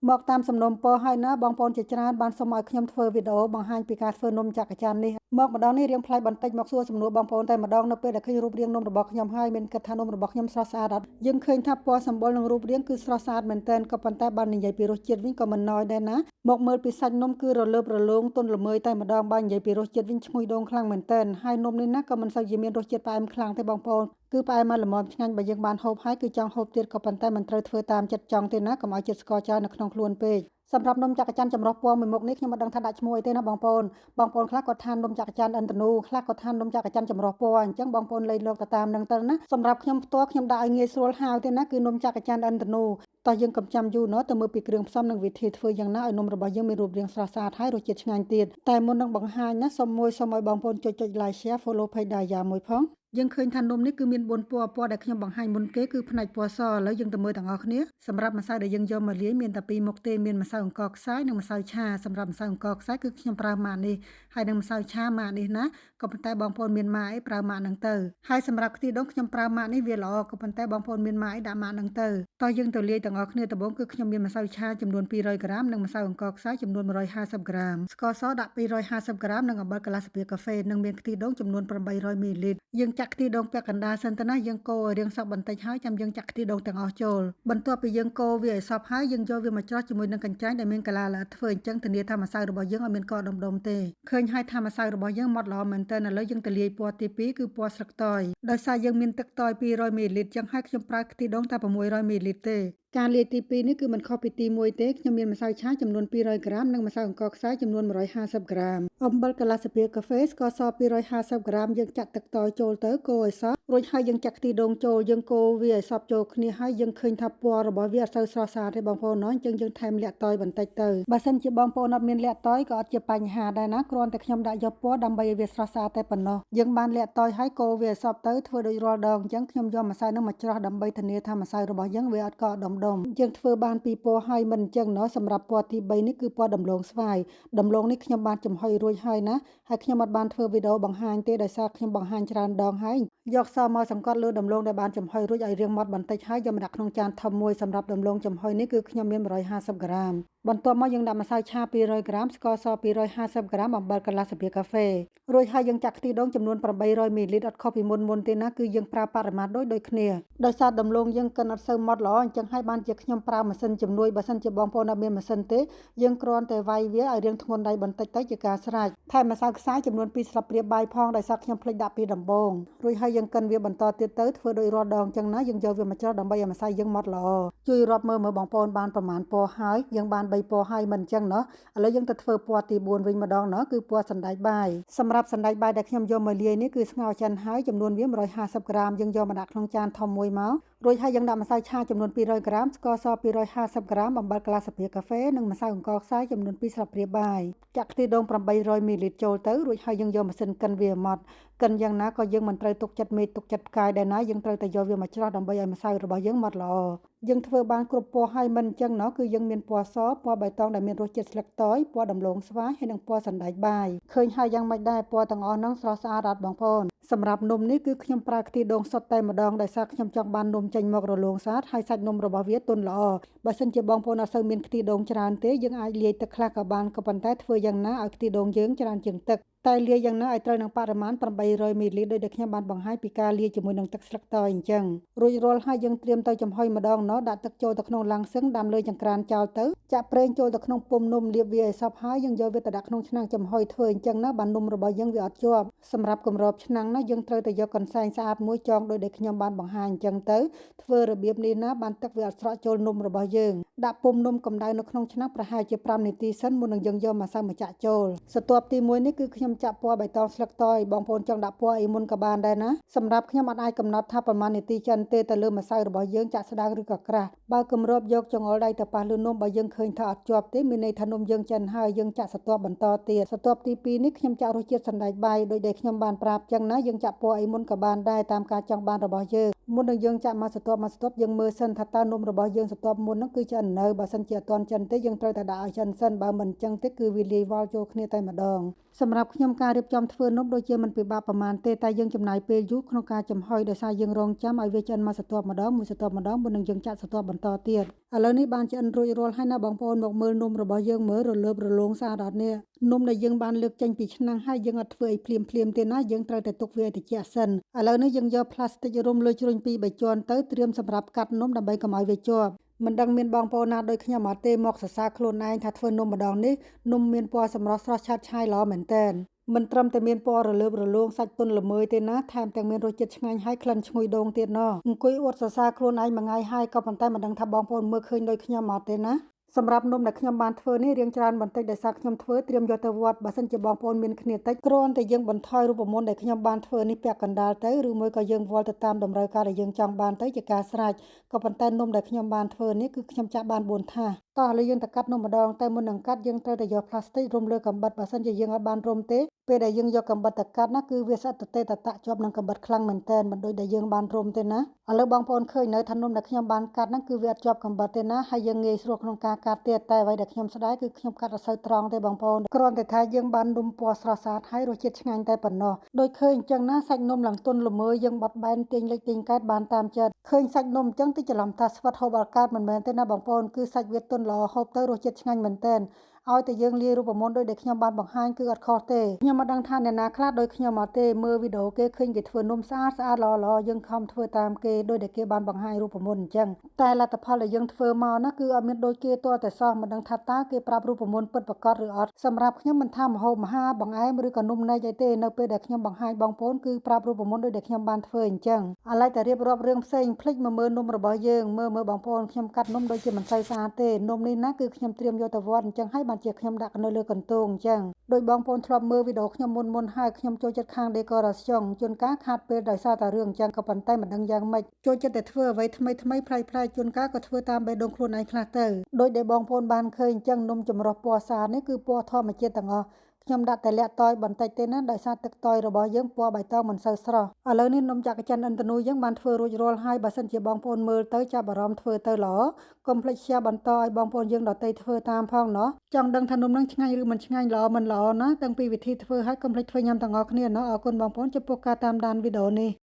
មកតាមសំណូមពរហើយណាបងប្អូនជាច្រើនបានសុំឲ្យខ្ញុំធ្វើវីដេអូបង្ហាញពីការធ្វើនំចក្កច័ននេះមកម្ដងនេះរៀងប្លែកបន្តិចមកសួរសំណួរបងប្អូនតែម្ដងនៅពេលដែលឃើញរូបរាងនំរបស់ខ្ញុំហើយមានគិតថានំរបស់ខ្ញុំស្រស់ស្អាតអត់យើងឃើញថាពណ៌សម្បុរនិងរូបរាងគឺស្រស់ស្អាតមែនទែនក៏ប៉ុន្តែបាននិយាយពីរសជាតិវិញក៏មិនណយដែរណាមកមើលពីសាច់នំគឺរលើបរលោងទន់ល្មើយតែម្ដងបើនិយាយពីរសជាតិវិញឈ្ងុយដូងខ្លាំងមែនទែនហើយនំនេះណាក៏មិនសូវជាមានរសជាតិផ្អែមខ្លាំងទេបងប្អូនគឺផ្អែមមកល្មមឆ្ងាញ់បើយើងបានហូបហើយគឺចង់ហូបទៀតក៏ប៉ុន្តែមិនត្រូវធ្វើតាមចិត្តចង់ទេណាកុំឲ្យជាតិស្ករច្រើននៅក្នុងខ្លួនពេកសម្រាប់នំចក្កច័នចម្រុះពណ៌មួយមុខនេះខ្ញុំមិនដឹងថាដាក់ឈ្មោះអីទេណាបងប្អូនបងប្អូនខ្លះគាត់ថានំចក្កច័នឥន្ទនូខ្លះគាត់ថានំចក្កច័នចម្រុះពណ៌អញ្ចឹងបងប្អូនលេងលោកទៅតាមនឹងទៅណាសម្រាប់ខ្ញុំផ្ទាល់ខ្ញុំដាក់ឲ្យងាយស្រួលហៅទេណាគឺនំចក្កច័នឥន្ទនូតោះយើងកុំចាំយូរណោះទៅមើលពីគ្រឿងផ្សំនិងវិធីធ្វើយ៉ាងណាឲ្យនំរបស់យើងមានរូបរាងស្រស់ស្អាតហើយរសជាតិឆ្ងាញ់ទៀតតែមុននឹងបង្ហាញណាសូមមួយសូមឲ្យបងប្អូនចុចចុច like share follow page ដាយ៉ាមួយផងយើងឃើញថានំនេះគឺមាន4ពណ៌ពណ៌ដែលខ្ញុំបង្ហាញមុនគេគឺផ្នែកពណ៌សឥឡូវយើងទៅមើលទាំងអស់គ្នាសម្រាប់ម្សៅដែលយើងយកមកលាយមានតែពីរមុខទេមានម្សៅអង្ករខ្សាយនិងម្សៅឆាសម្រាប់ម្សៅអង្ករខ្សាយគឺខ្ញុំប្រើម៉ាកនេះហើយនិងម្សៅឆាម៉ាកនេះណាក៏ប៉ុន្តែបងប្អូនមានម៉ាកអីប្រើម៉ាកហ្នឹងទៅហើយសម្រាប់ខ្ទិះដូងខ្ញុំប្រើម៉ាកនេះវាល្អក៏ប៉ុន្តែបងប្អូនមានម៉ាកអីដាក់ម៉ាកហ្នឹងទៅតោះយើងទៅលាយទាំងអស់គ្នាដំបូងគឺខ្ញុំមានម្សៅឆាចំនួន200ក្រាមនិងម្សៅអង្ករខ្សាយចំនួន150ក្រាមស្ករសដាក់250ក្រាមនិងអំបិលកន្លះស្លាបព្រាកាហ្វេនិងមានខ្ទិះដូងចំនួន800មីលីលីត្រយើងចាក់ខ្ទិះដូងពាក់កណ្ដាលសិនទៅណាយើងកូរឲ្យរាងសព្វបន្តិចហើយចាំយើងចាក់ខ្ទិះដូងទាំងអស់ចូលបន្ទាប់ពីយើងកូរវាឲ្យសព្វហើយយើងយកវាមកច្រោះជាមួយនឹងកញ្ច្រែងដែលមានកលាល្អិតធ្វើអញ្ចឹងធានាថាម្សៅរបស់យើងអត់មានកដុំដុំទេឃើញហើយថាម្សៅរបស់យើងម៉ត់ល្អមែនទែនឥឡូវយើងទៅលាយពណ៌ទី2គឺពណ៌ស្លឹកតយដោយសារយើងមានទឹកតយ200មីលីលីត្រចឹងហើយខ្ញុំប្រើខ្ទិះដូងតែ600មីលីលីត្រទេការលាយទី2នេះគឺមិនខុសពីទី1ទេខ្ញុំមានម្សៅឆាចំនួន200ក្រាមនិងម្សៅអង្ករខ្សាយចំនួន150ក្រាមអំបិលកន្លះស្លាបព្រាកាហ្វេស្ករស250ក្រាមយើងចាក់ទឹកតយចូលទៅកូរឲ្យសព្វរួចហើយយើងចាក់ខ្ទិះដូងចូលយើងកូរវាឲ្យសព្វចូលគ្នាហើយយើងឃើញថាពណ៌របស់វាអត់សូវស្រស់ស្អាតទេបងប្អូនណោះអញ្ចឹងយើងថែមលាក់តយបន្តិចទៅបើសិនជាបងប្អូនអត់មានលាក់តយក៏អត់ជាបញ្ហាដែរណាគ្រាន់តែខ្ញុំដាក់យកពណ៌ដើម្បីឲ្យវាស្រស់ស្អាតតែប៉ុណ្ណោះយើងបានលាក់តយហើយកូរវាឲ្យសព្វទៅធ្វើដូចរាល់ដងអញ្ចឹងខ្ញុំយកម្សៅនឹងមកច្រោះដើម្បីធានាថាម្សៅរបស់យើងវាអត់កកដុំដុំយើងធ្វើបានពីរពណ៌ហើយមិនអញ្ចឹងណោះសម្រាប់ពណ៌ទី3នេះគឺពណ៌ដំឡូងស្វាយដំឡូងនេះខ្ញុំបានចំហុយរួចហើយណាហើយខ្ញុំអត់បានធ្វើវីដេអូបង្ហាញទេដោយសារខ្ញុំបង្ហាញច្រើនដងហើយយកសមកសង្កត់លើដំឡូងដែលបានចំហុយរួចឲ្យរាងម៉ត់បន្តិចហើយយកមកដាក់ក្នុងចានធំមួយសម្រាប់ដំឡូងចំហុយនេះគឺខ្ញុំមាន150ក្រាមបន្ទាប់មកយើងដាក់ម្សៅឆា200ក្រាមស្ករស250ក្រាមអំបិលកន្លះស្លាបព្រាកាហ្វេរួចហើយយើងចាក់ខ្ទិះដូងចំនួន800មីលីលីត្រអត់ខុសពីមុនមុនទេណាគឺយើងប្រើបរិមាណដូចដូចគ្នាដោយសារដំឡូងយើងកិនអត់សូវម៉ត់ល្អអញ្ចឹងហើយបានជាខ្ញុំប្រើម៉ាស៊ីនជំនួយបើសិនជាបងប្អូនអត់មានម៉ាស៊ីនទេយើងគ្រាន់តែវាយវាឲ្យរាងធ្ងន់ដៃបន្តិចទៅជាការស្រេចថែមម្សៅខ្សាយចំនួន2ស្លាបព្រាបាយផងដោយសារខ្ញុំភ្លេចដាក់ពីដំបូងរួចហើយយើងកិនវាបន្តទៀតទៅធ្វើដូចរាល់ដងអញ្ចឹងណាយើងយកវាមកច្រោះដើម្បីឲ្យម្សៅយើងម៉ត់ល្អជួយរាប់មើលមើលបងប្អូនបានប្រមាណពណ៌ហើយយើងបាន3ពណ៌ហើយមិនអញ្ចឹងណោះឥឡូវយើងទៅធ្វើពណ៌ទី4វិញម្ដងណោះគឺពណ៌សណ្តែកបាយសម្រាប់សណ្តែកបាយដែលខ្ញុំយកមកលាយនេះគឺស្ងោរចិនហើយចំនួនវា150ក្រាមយើងយកមកដាក់ក្នុងចានធំមួយមករួចហើយយើងដាក់ម្សៅឆាចំនួន200ក្រាមស្ករស250ក្រាមអំបិលកន្លះស្លាបព្រាកាហ្វេនិងម្សៅអង្ករខ្សាយចំនួន2ស្លាបព្រាបាយចាក់ខ្ទិះដូង800មីលីលីត្រចូលទៅរួចហើយយើងយកម៉ាស៊ីនកិនវាម៉ត់កិនយ៉ាងណាក៏យើងមិនត្រូវទុកចិត្តមេឃទុកចិត្តផ្កាយដែរណាយើងត្រូវតែយកវាមកច្រោះដើម្បីឲ្យម្សៅរបស់យើងម៉ត់ល្អយើងធ្វើបានគ្រប់ពណ៌ហើយមិនអញ្ចឹងណោះគឺយើងមានពណ៌សពណ៌បៃតងដែលមានរសជាតិស្លឹកតយពណ៌ដំឡូងស្វាយហើយនិងពណ៌សណ្តែកបាយឃើញហើយយ៉ាងម៉េចដែរពណ៌ទាំងអស់ហ្នឹងស្រស់ស្អាតអត់បងប្អូនសម្រាប់នំនេះគឺខ្ញុំប្រើខ្ទិះដូងសុទ្ធតែម្ដងដោយសារខ្ញុំចង់បាននំចេញមករលោងស្អាតហើយសាច់នំរបស់វាទន់ល្អបើសិនជាបងប្អូនអត់សូវមានខ្ទិះដូងច្រើនទេយើងអាចលាយទឹកខ្លះក៏បានក៏ប៉ុន្តែធ្វើយ៉ាងណាឲ្យខ្ទិះដូងយើងច្រើនជាងទឹកតែលាយយ៉ាងណាឲ្យត្រូវនឹងបរិមាណ800មីលីលីត្រដោយដែលខ្ញុំបានបង្ហាញពីការលាយជាមួយនឹងទឹកស្លឹកតយអញ្ចឹងរួចរាល់ហើយយើងត្រៀមទៅចំហុយម្ដងណោះដាក់ទឹកចូលទៅក្នុងឡាំងសឹងដាំលើចង្ក្រានចោលទៅចាក់ប្រេងចូលទៅក្នុងពុម្ពនំលាបវាឲ្យសព្វហើយយើងយកវាទៅដាក់ក្នុងឆ្នាំងចំហុយធ្វើអញ្ចឹងណាបាននំរបស់យើងវាអត់ជាប់សម្រាប់គម្របឆ្នាំងណាយើងត្រូវតែយកកន្សែងស្អាតមួយចងដោយដែលខ្ញុំបានបង្ហាញអញ្ចឹងទៅធ្វើរបៀបនេះណាបានទឹកវាអត់ស្រក់ចូលនំរបស់យើងដាក់ពុម្ពនំកម្ដៅនៅក្នុងឆ្នាំងប្រហែលជា5នាទីសិនមុននឹងយើងយកម្សៅមកចាក់ចូលស្ទាប់ទី1នេះគឺខ្ញុំចាក់ពណ៌បៃតងស្លឹកតយបងប្អូនចង់ដាក់ពណ៌អីមុនក៏បានដែរណាសម្រាប់ខ្ញុំអត់អាចកំណត់ថាប្រមាណនាទីចិនទេទៅលើម្សៅរបស់យើងចាក់ស្ដើងឬក៏ក្រាស់បើគម្របយកចង្អុលដៃទៅប៉ះលើនំបើយើងឃើញថាអត់ជាប់ទេមានន័យថានំយើងចិនហើយយើងចាក់ស្ទាប់បន្តទៀតស្ទាប់ទី2នេះខ្ញុំចាក់រសជាតិសណ្តែកបាយដោយដែលខ្ញុំបានប្រាប់ចឹងណាយើងចាក់ពណ៌អីមុនក៏បានដែរតាមការចង់បានរបស់យើង មុននឹងយើងចាក់មកស្រទាប់មកស្រទាប់យើងមើលសិនថាតើនំរបស់យើងស្រទាប់មុនហ្នឹងគឺឆ្អិននៅបើសិនជាអត់ទាន់ឆ្អិនទេយើងត្រូវតែដាក់ឲ្យឆ្អិនសិនបើមិនអញ្ចឹងទេគឺវាលាយវល់ចូលគ្នាតែម្ដងសម្រាប់ខ្ញុំការរៀបចំធ្វើនំដូចជាមិនពិបាកប្រហែលទេតែយើងចំណាយពេលយូរក្នុងការចំហុយដោយសារយើងរងចាំឲ្យវាឆ្អិនមកស្រទាប់ម្ដងមួយស្រទាប់ម្ដងមុននឹងយើងចាក់ស្រទាប់បន្តទៀតឥឡូវនេះបានឆ្អិនរួចរាល់ហើយណាបងប្អូនមកមើលនំរបស់យើងមើលរលើបរលោងស្អាតអត់នេះនំដែលយើងបានលើកចេញពីឆ្នាំងហើយយើងអត់ធ្វើអីភ្លាមភ្លាមទេណាយើងត្រូវតែទុកវាឲ្យត្រជាក់សិនឥឡូវនេះយើងយកផ្លាស្ទិករុំលើជ្រុញពីរបីជាន់ទៅត្រៀមសម្រាប់កាត់នំដើម្បីកុំឲ្យវាជាប់មិនដឹងមានបងប្អូនណាដូចខ្ញុំអត់ទេមកសរសើរខ្លួនឯងថាធ្វើនំម្ដងនេះនំមានពណ៌សម្រស់ស្រស់ឆើតឆាយល្អមែនទែនមិនត្រឹមតែមានពណ៌រលើបរលោងសាច់ទន់ល្មើយទេណាថែមទាំងមានរសជាតិឆ្ងាញ់ហើយក្លិនឈ្ងុយដូងទៀតណោះអង្គុយអួតសរសើរខ្លួនឯងមួយថ្ងៃហើយក៏ប៉ុន្តែមិនដឹងថាបងប្អូនមើលឃើញដូចខ្ញុំអត់ទេណាសម្រាប់នំដែលខ្ញុំបានធ្វើនេះរៀងច្រើនបន្តិចដោយសារខ្ញុំធ្វើត្រៀមយកទៅវត្តបើសិនជាបងប្អូនមានគ្នាតិចគ្រាន់តែយើងបន្ថយរូបមន្តដែលខ្ញុំបានធ្វើនេះពាក់កណ្ដាលទៅឬមួយក៏យើងវល់ទៅតាមតម្រូវការដែលយើងចង់បានទៅជាការស្រេចក៏ប៉ុន្តែនំដែលខ្ញុំបានធ្វើនេះគឺខ្ញុំចាក់បាន4ថាសតោះឥឡូវយើងទៅកាត់នំម្ដងតែមុននឹងកាត់យើងត្រូវតែយកផ្លាស្ទិករុំលើកាំបិតបើសិនជាយើងអត់បានរុំទេពេលដែលយើងយកកាំបិតទៅកាត់ណាគឺវាស្អិតទទេតតាក់ជាប់នឹងកាំបិតខ្លាំងមែនទែនមិនដូចដែលយើងបានរុំទេណាឥឡូវបងប្អូនឃើញនៅថានំដែលខ្ញុំបានកាត់ហ្នឹងគឺវាអត់ជាប់កាំបិតទេណាហើយយើងងាយស្រួលក្នុងការកាត់ទៀតតែអ្វីដែលខ្ញុំស្ដាយគឺខ្ញុំកាត់អត់សូវត្រង់ទេបងប្អូនគ្រាន់តែថាយើងបាននំពណ៌ស្រស់ស្អាតហើយរសជាតិឆ្ងាញ់តែប៉ុណ្ណោះដូចឃើញអញ្ចឹងណាសាច់នំឡើងទន់ល្មើយយើងបត់បែនទាញលិចទាញកើតបានតាមចិត្តឃើញសាច់នំអញ្ចឹងតិចច្រឡំថាស្វិតហូបអត់កើតមិនមែនទេណាបងប្អូនគឺសាច់វាទន់ល្អហូបទៅរសជាតិឆ្ងាញ់មែនទែនឲ្យតែយើងលាយរូបមន្តដូចដែលខ្ញុំបានបង្ហាញគឺអត់ខុសទេខ្ញុំមិនដឹងថាអ្នកណាខ្លះដូចខ្ញុំអត់ទេមើលវីដេអូគេឃើញគេធ្វើនំស្អាតស្អាតល្អល្អយើងខំធ្វើតាមគេដូចដែលគេបានបង្ហាញរូបមន្តអញ្ចឹងតែលទ្ធផលដែលយើងធ្វើមកណាគឺអត់មានដូចគេទាល់តែសោះមិនដឹងថាតើគេប្រាប់រូបមន្តពិតប្រាកដឬអត់សម្រាប់ខ្ញុំមិនថាម្ហូបមហាបង្អែមឬក៏នំនែកអីទេនៅពេលដែលខ្ញុំបង្ហាញបងប្អូនគឺប្រាប់រូបមន្តដូចដែលខ្ញុំបានធ្វើអញ្ចឹងឥឡូវតែរៀបរាប់រឿងផ្សេងភ្លេចមកមើលនំរបស់យើងមើលមើលបងប្អូនខ្ញុំកាត់នំដូចជាមិនសូវស្អាតទេនំនេះណាគឺខ្ញុំត្រៀមយកទៅវត្តអញ្ចឹងហើយបានជាខ្ញុំដាក់នៅលើកន្ទោងអញ្ចឹងដោយបងប្អូនធ្លាប់មើលវីដេអូខ្ញុំមុនមុនហើយខ្ញុំចូលចិត្តខាង decoration ជួនកាលខាតពេលដោយសារតែរឿងអញ្ចឹងក៏ប៉ុន្តែមិនដឹងយ៉ាងម៉េចចូលចិត្តតែធ្វើអ្វីថ្មីថ្មីប្លែកប្លែកជួនកាលក៏ធ្វើតាមបេះដូងខ្លួនឯងខ្លះទៅដោយដែលបងប្អូនបានឃើញអញ្ចឹងនំចម្រុះពណ៌សានេះគឺពណ៌ធម្មជាតិទាំងអស់ខ្ញុំដាក់តែលាក់តយបន្តិចទេណាដោយសារទឹកតយរបស់យើងពណ៌បៃតងមិនសូវស្រស់ឥឡូវនេះនំចក្រច័ន្ទឥន្ទនូយើងបានធ្វើរួចរាល់ហើយបើសិនជាបងប្អូនមើលទៅចាប់អារម្មណ៍ធ្វើទៅល្អកុំភ្លេច share បន្តឲ្យបងប្អូនយើងដទៃធ្វើតាមផងណោះចង់ដឹងថានំនឹងឆ្ងាញ់ឬមិនឆ្ងាញ់ល្អមិនល្អណាតាំងពីវិធីធ្វើហើយកុំភ្លេចធ្វើញ៉ាំទាំងអស់គ្នាណោះអរគុណបងប្អូនចំពោះការតាមដានវីដេអូនេះ។